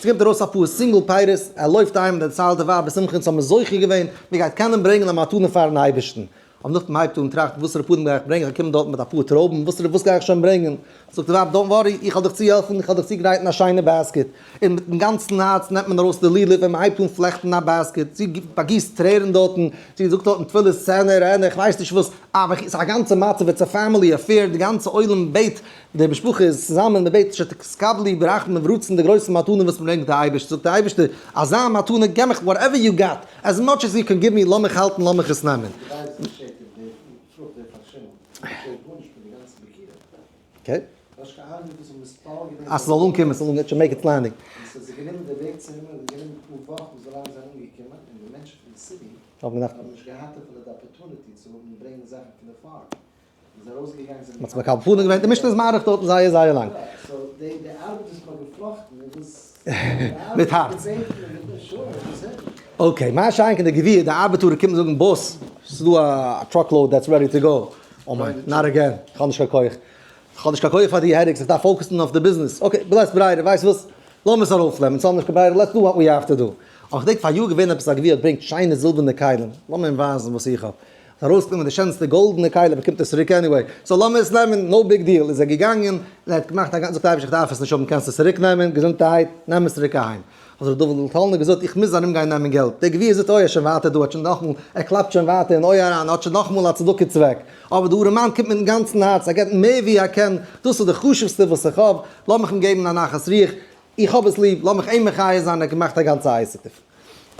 ס'קומט ארויס אפאר single פירות, ער לויפט אהיים און דערציילט די ווייב בשמחה אונז האבן זוכה געווען, מ'גייט קענען ברענגען א מתנה פארן אייבערשטן. אבער נאכדעם הייבט אן טראכטן וואסערע פנים גיי איך ברענגען, איך קום דארט מיט אפאר טרויבן, וואסערע וואס גיי איך שוין ברענגען? זאגט די ווייב don't worry, איך וועל דיך צוהעלפן, איך וועל דיך צוגרייטן א שיינע basket. און מיטן גאנצן הארץ נעמט מען ארויס די לולב און מען הייבט אן פלעכטן א basket, זי באגיסט טרערן דארטן, זי זאגט דארטן תפילות צענער רענער, איך ווייס נישט וואס, אבער ס'איז א גאנצע מצב, it's a family affair, די גאנצע עולם בעט, די משפחה איז צוזאמען, מען בעט שתתקבלי ברחמים וברצון די גרויסע מתנה וואס מען ברענגט די אייבערשטער, זאגט די אייבערשטער, אזא מתנה געב מיך whatever you got, as much as you can give me, לאמיך האלטן לאמיך עס נעמען. די ווייסט וואס געשעט אין די פרוכט ווערט פארשימלט, עס געשעט גארנישט מיט די גאנצע ביכורים. okay. האסט קיין אהנונג וואס האבן מתפלל געווען. אז ס'זאל אנקומען, ס'זאל אנקומען, to make its landing. און ס'האט זיך גענומען די וועג צו הימל האט גענומען אפאר וואכן ביז אזוי לאנג זיי זענען אנגעקומען, און די מענטשן פון די city האבן געדארפט. האבן נישט געהאט אפילו די opportunity צו האבן ברענגען זאכן פון די farm. איז ארויסגעגאנגען זענען. מ'האט זיך מקבל פנים געווען, די משנה איז מאריך דארטן זייער זייער לאנג. so די די ארבעט וואס מ'האט געפלאכטן איז דאס. מיט הארץ. okay, מה שאין כן די גביר, די ארבעטארער קומט זאגן boss, ס'איז דא א truck load that's ready to go. oh my, not again, איך האב נישט קיין כח. איך האב נישט קיין כח פאר די headaches, איך דארף focus ן אויף די ביזנעס. okay, בלית ברירה, ווייסט וואס, לאמיר עס ארויפנעמען, אונז האבן נישט קיין ברירה, let's do what we have to do. אבער כ'דענק פאריאר געווען עפעס א גביר האט געברענגט שיינע זילבערנע כלים, לאמיר אים ווייזן וואס איך האב. ארויסנעמען די שענסטע גאלדענע כלי באקומט עס צוריק anyway, so לאמיר עס נעמען, no big deal, איז ער געגאנגען און ער האט געמאכט א גאנצע, זאגט אייביש איך דארף עס נישט האבן קענסט עס צוריק נעמען, געזונטערהייט, נעם עס צוריק אהיים. האט ר' דוד'ל טאלנער געזאגט איך מוז ארום גיין נעמען געלט, דער גביר זאגט אוי ער איז שוין ווייטער דא, ער האט שוין נאכמאל, ער קלאפט שוין ווייטער אין אויער אריין, ער האט שוין נאכמאל א צדקה צוועק, אבער די ארעמאן קומט מיטן גאנצן הארץ, ער געבט מער ווי ער קען, דאס איז די חשובסטע וואס איך האב, לאמיך אים געבן א נחת רוח, איך האב עס ליב, לאמיך אים מחיה זיין, ער האט געמאכט א גאנצע עסק דערפון.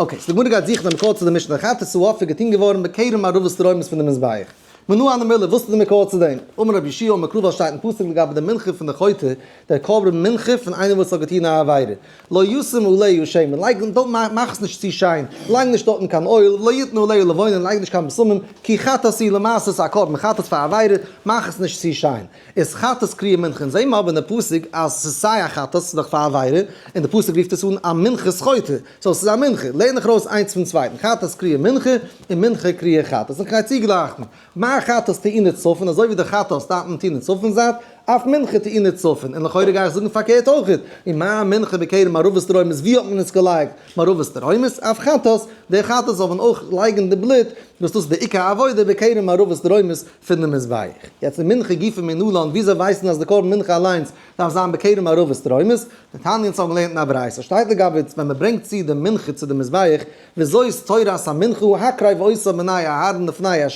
okay, so די גמרא גייט זוכן די מקור צו די משנה, חטאת העוף איז געטון געווארן בקרן מערבית תרעומות פון די מזבח. מנא הני מילי, וואס איז די מקור צו דעם? אמר רבי יהושע אמר קרא ווייל שטייט אין פסוק לגבי די מנחה פון די חוטא, דער קרבן מנחה פון איינער וואס האט געטון א עבירה, לא ישים עליה שמן, לייג don't מאך עס נישט צו שיין, לייג נישט דארטן קיין oil, ולא יתן עליה לבונה, לייג נישט קיין בשמים, כי חטאת היא למעשה ס'איז א קרבן חטאת פאר א עבירה, מאך עס נישט צו שיין. איז חטאת קרויה מנחה, און זעהן מיר אבער אין די פסוק אז ס'איז סיי א חטאת, ס'איז דאך פאר עבירה, און די פסוק רופט עס אן א מנחת חוטא, so ס'איז א מנחה, לערן איך ארויס איינס פון צווייטן, חטאת קרויה מנחה, און מנחה קרויה חטאת, און כ'גיי צוגלייכן, מה חטאת טעונה צפון, אזוי ווי די חטאת דארף מען טון אין צפון זייט, אף מנחה טעונה צפון, און לכאורה גיי איך זאגן פארקערט אויכעט, און מה מנחה בקרן מערבית דרומית, ווי האט מען עס געלייגט? מערבית דרומית, אף חטאת, די חטאת זאל מען אויך לייגן די בלוט, וואס דאס איז די עיקר עבודה בקרן מערבית דרומית פון די מזבח. יעצט אין מנחה גופא מנלן, וויאזוי ווייסט מען אז די קרבן מנחה אליינס דארף זיין בקרן מערבית דרומית? דתניא אונז האבן געלערנט אין א ברייתא שטייט לגבי ווען מען ברענגט צו די מנחה צו די מזבח, וזאת תורת המנחה הקרב אותה בני אהרן לפני ה'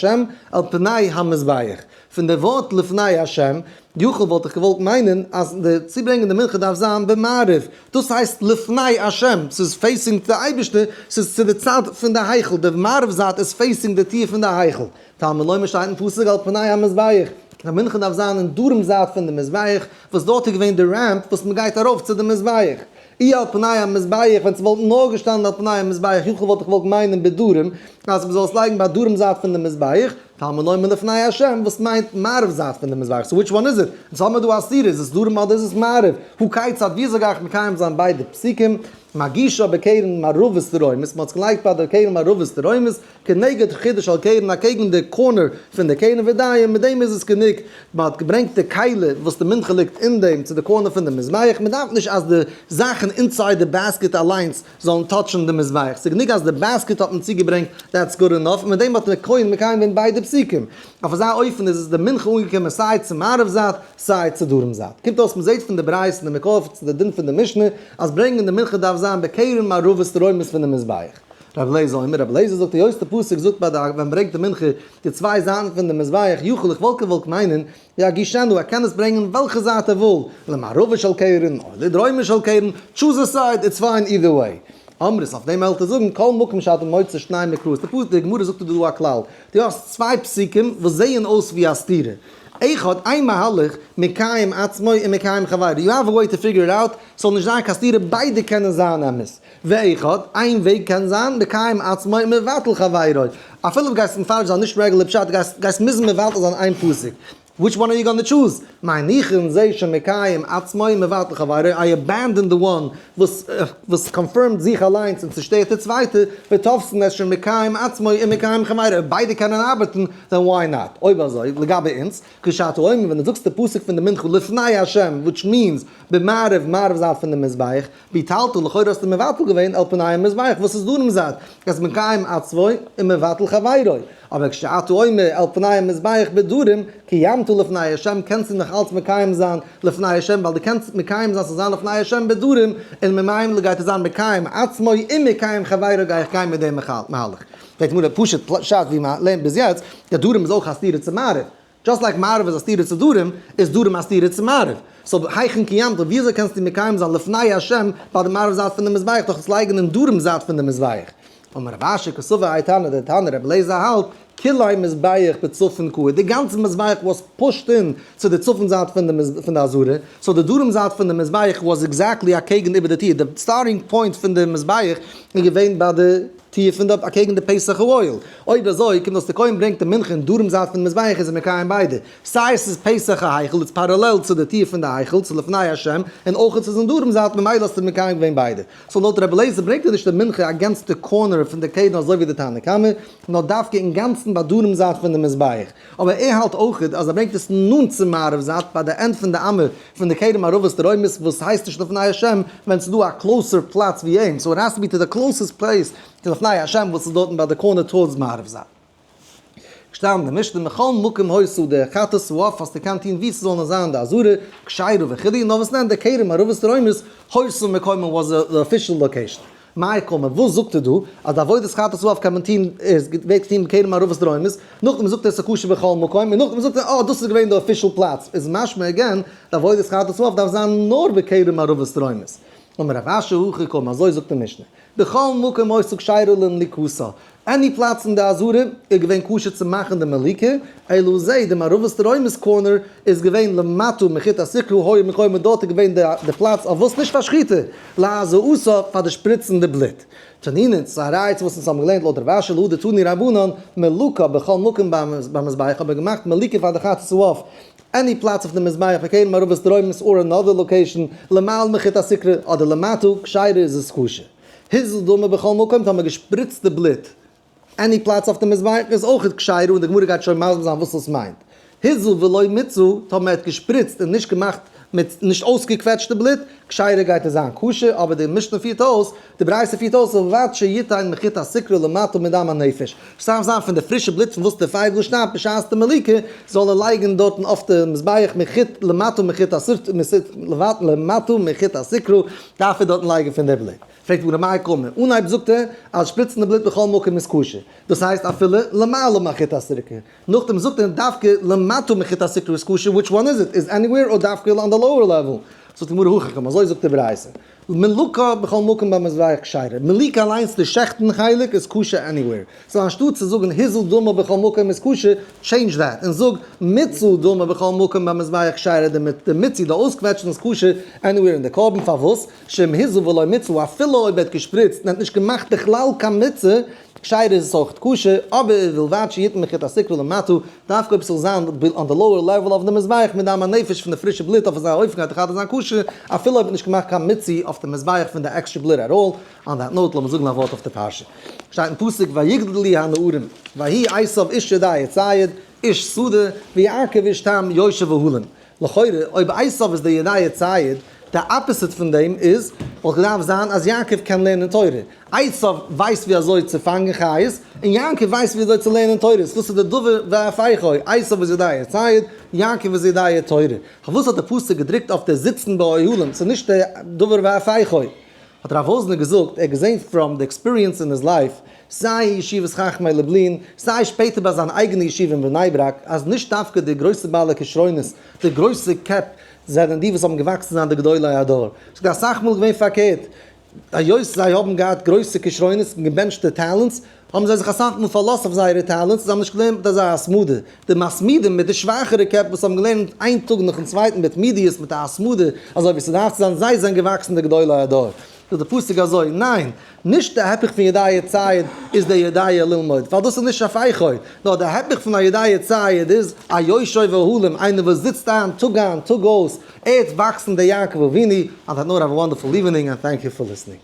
אל פני המזבח. פון די ווארט לפני ה' יכול וואלט איך געוואלט מיינען אז די צוברענגען די מנחה דארף זיין במערב, דאס הייסט לפני ה', ס'איז facing די אייבערשטער, ס'איז צו די צד פון די היכל, די מערב זייט איז facing די טיר פון די היכל. תלמוד לומר שטייט אין פסוק על פני המזבח, די מנחה דארף זיין אין דרום זייט פון די מזבח, וואס דארט איז געווען די ramp וואס מען גייט ארויף צו די מזבח. אי על פני המזבח, ווען ס'וואלט נאר געשטאנען על פני המזבח, יכול וואלט איך געוואלט מיינען בדרום, אז מ'זאל עס לייגן ביי דרום זייט פון די מזבח, תלמוד לומר לפני ה', וואס מיינט מערב זייט פון די מזבח, so which one is it? אונז האמיר דא א סתירה, איז עס דרום אדער איז עס מערב? הא כיצד, וויאזוי גיי איך מקיים זיין ביידע פסוקים? מגישה בקרן מערבית דרומית, מ'האט עס געלייגט ביי די קרן מערבית דרומית, כנגד חודה של קרן אקעגן די corner פון די קרן ודיו, מיט דעם איז עס גענוג, מען האט געברענגט די כלי וואס די מנחה ליגט אין דעם צו די corner פון די מזבח, מען דארף נישט אז די זאכן inside די basket אליינס זאלן touch ן די מזבח, ס'איז גענוג אז די basket האט מען צוגעברענגט that's good enough, און מיט דעם האט דער כהן מקיים געווען ביידע פסוקים. אויף אזא אופן איז עס די מנחה אנגעקומען סיי צו מערב זייט סיי צו דרום זייט. קומט אויס מען זעט פון די ברייתא און די מקור צו די דין פון די משנה אז ברענגען די מנחה דארף זיין בקרן מערבית דרומית פון די מזבח. רבי אליעזר אומר, רבי אליעזר זאגט היות די פסוק זאגט ביי די ווען מ'ברענגט די מנחה די צוויי זייטן פון די מזבח יכול איך וואלט געוואלט מיינען יגישנה ער קען עס ברענגען וועלכע זייט ער וויל למערבה של קרן או לדרומה של קרן choose a side it's fine either way. אמרת אויף דעם עלטער זאגן כל מקום שאתה מוצא שני מקראות די פסוק די גמרא זאגט דא א כלל דו האסט צוויי פסוקים וואס זעען אויס ווי א סתירה. אחד, איין מהלך, מקיים עצמו און מקיים חברו, you have a way to figure it out, ס'זאל נישט זיין קיין סתירה, ביידע קענען זיין אמת. ואחד, איין וועג קען זיין, מקיים עצמו און מבטל חברו. אפילו דו גייסט מפרש זיין נישט regular פשט, גייסט גייסט מוזן מבטל זיין איין פסוק. Which one are you gonna choose? מניחין זה שמקיים עצמו ומבטל חברו, I abandon the one וואס וואס confirm ט זיך אליינס און צושטערט די צווייטע, ותופסין את שמקיים עצמו ומקיים חברו, אויב ביידע קענען ארבעטן, then why not? אויב אזוי, לגבי אונז, כשאתה אומר, ווען דו זאגסט די פסוק פון די מנחה לפני השם, which means במערב, מערב זייט פון די מזבח, ביטלת, לכאורה האסטו מבטל געווען על פני המזבח, וואס איז דרום זייט, אז מקיים עצמו ומבטל חברו, אבער כשאתה אומר על פני המזבח בדרום, קיימת לפני השם, קענסטו נאך אלץ מקיים זיין לפני השם, ווייל דו קענסט מקיים זיין ס'זאל זיין לפני השם בדרום, און ממילא גייט עס זיין מקיים עצמו ומקיים חברו גיי איך גיין מיט דעם מהלך. פרעגט די גמרא פשוט פשט ווי מען לערנט ביז יעצט, די דרום איז אויך א סתירה צו מערב, just like מערב איז א סתירה צו דרום, איז דרום א סתירה צו מערב. So היכן קיימת, וויאזוי קענסטו מקיים זיין לפני השם ביי די מערב זייט פון די מזבח, דאך עס לייגן אין דרום זייט פון די מזבח? אמר רב אשי קסבר האי תנא, דער תנא רבי אליעזר האלט, כוליה מזבח בצפון קאי, די גאנצע מזבח was pushed in צו די צפון זייט פון די עזרה, so די דרום זייט פון די מזבח was exactly אקעגן איבער די טיר, די starting point פון די מזבח איז געווען ביי די טיר פון די אקעגן די פתח האוהל. אויב אזוי קומט אויס די כהן ברענגט די מנחה אין דרום זייט פון די מזבח איז ער מקיים ביידע, סיי עס איז פתח ההיכל איז parallel צו די טיר פון די היכל צו לפני השם, און אויך עס איז אין דרום זייט ממילא האסטו מקיים געווען ביידע. So לויט רבי אליעזר ברענגט ער נישט די מנחה against די corner פון די קרן אזוי ווי די תנא קמא, נאר דווקא אינגאנצן ביי דרום זייט פון די מזבח. אבער ער האלט אויך אז ער ברענגט עס נאנט צום מערב זייט ביי די end פון די אמה פון די כרם ערבות דרומית וואס הייסט נישט לפני השם ווען ס'איז דא א closer פלאץ ווי אים, so it has to be to the closest place to לפני השם וואס איז דארטן ביי די corner towards מערב זייט. געשטאנען די משנה מכל מקום היתה די חטאת העוף האסטו געקענט טון ווי ס'זאל נאר זיין די עזרה כשרה וכו' נאר וואס נענט די כרם ערבות דרומית היתה מקומה was the official location. מאי קאמר, וואס זאגט ער דא? אז די עבודת חטאת העוף קען מען טון, עס ווערט געטון בכרם ערבות דרומית, נאכדעם זאגט ער עס איז כשר בכל מקום, און נאכדעם זאגט ער אה דאס איז געווען די official פלאץ, איז משמע again די עבודת חטאת העוף דארף זיין נאר בכרם ערבות דרומית. אמר רב אשי הכי קאמר, אזוי זאגט די משנה, בכל מקום היתה כשרה למליקתה, any פלאץ אין די עזרה איז געווען כשר צו מאכן די מליקה, אלא זה, די מערבית דרומית corner איז געווען למטה מחוט הסיקרא היה מקומה דארט איז געווען די פלאץ אויף וואס נישט פאר שחיטה, להזאתה פאר די שפריצן די בלוט. תנינא, ס'איז א ראיה צו וואס אונז האבן געלערנט לויט רב אשי להא דתנו רבנן, מלקה בכל מקום במזבח האט מען געמאכט מליקה פאר די חטאת העוף, any פלאץ אויף די מזבח בכרם ערבות דרומית or another location, למעלה מחוט הסיקרא אדער למטה, כשרה איז עס כשר. הזיל דמא בכל מקום, טאמער געשפריצט די בלוט any פלאץ אויף די מזבח איז אויכעט כשרה און די גמרא גייט שוין מסביר זיין וואס דאס מיינט. הזיל ולא מיצה, טאמער ער האט געשפריצט און נישט געמאכט מיט נישט אויסגעקוועטשט די בלוט, כשרה גייט עס זיין כשר, אבער די משנה פירט אויס, די ברייתא פירט אויס ובלבד שיתן מחוט הסיקרא למטה מדם הנפש, ס'דארף זיין פון די פרישע בלוט פון וואס די פייגל שטארבט בשעת די מליקה, זאל ער לייגן דארטן אויף די מזבח מחוט למטה מחוט למטה מחוט הסיקרא, דארף ער דארטן לייגן פון די בלוט. פרעגט די גמרא מאי קאמר, אנהייב זאגט ער אז שפריצן די בלוט בכל מקום איז כשר, דאס הייסט אפילו למעלה מחוט הסיקרא, נאכדעם זאגט ער דווקא למטה מחוט הסיקרא איז כשר, which one is it, is anywhere or דווקא on the lower level? זאגט די גמרא הכי קאמר, אזוי זאגט די ברייתא, מלקה בכל מקום במזבח כשרה, מליקה אליינס די שעכטן חלק איז כשר anywhere, so אנשטאט צו זאגן הזיל דמא בכל מקום איז כשר, change that און זאג מיצה דמא בכל מקום במזבח כשרה, די מיצוי די אויסקוועטשן איז כשר anywhere אין די קרבן, פארוואס? שאם הזיל ולא מיצה אפילו אויב ער האט געשפריצט און האט נישט געמאכט בכלל קיין מיצוי, כשרה איז עס אויך כשר, אבער ובלבד שיתן מחוט הסיקרא למטה, דווקא אויב ס'זאל זיין on the lower level אויף די מזבח מדם הנפש פון די פרישע בלוט אויף אזא אופן גייט דאך זיין כשר, אפילו אויב האט נישט געמאכט קיין מיצוי אויף די מזבח פון די עקסטרע בלוט at all. On that note לאמיר זאגן א ווארט אויף די פרשה. שטייט אין פסוק ויגדלו הנערים ויהי עשיו איש יודע ציד איש שדה ויעקב איש תם יושב אהלים. לכאורה אויב עשיו איז די יודע ציד, די opposite פון דעם איז, וואלט געדארפט זיין אז יעקב קען לערנען תורה. עשיו ווייסט ווי אזוי צו פאנגען חיות, און יעקב ווייסט ווי אזוי צו לערנען תורה. דאס איז די דבר והיפוכו, עשיו איז יודע ציד, יעקב איז יודע תורה. פארוואס האט די פסוק געדרוקט אויף די זיצן באוהלים, ס'איז נישט די דבר והיפוכו? האט הרב וואזנער געזאגט, ער האט געזען from the experience in his life, סיי אין ישיבת חכמי לובלין, סיי שפעטער ביי זיין אייגענע ישיבה אין בני ברק, אז נישט דווקא די גרויסע בעלי כשרונות, די גרויסע קעפ, זענען די וואס האבן געוואקסן צו זיין די גדולי הדור. ס'איז אסאך מאל געווען פארקערט, היות זיי האבן געהאט גרויסע כשרונות און געבענטשטע talents, האבן זיי זיך אסאך מאל פארלאזט אויף זייערע talents, זיי האבן נישט געלערנט מיט אזא התמדה. די מתמידים מיט די שוואכערע קעפ וואס האבן געלערנט איין טאג נאכן צווייטן בתמידיות מיט א התמדה אזוי ווי ס'דארף צו זיין, זיי זענען געוואקסן די גדולי הדור. זאגט די פסוק אזוי, ניין, נישט די היפך פון יודע ציד איז די יודע ללמוד, ווייל דאס איז נישט הפכו, נאר די היפך פון א יודע ציד איז א יושב אהלים, איינער וואס זיצט איין טאג איין טאג אויס, ער וועט וואקסן דער יעקב אבינו, and have a wonderful evening and thank you for listening.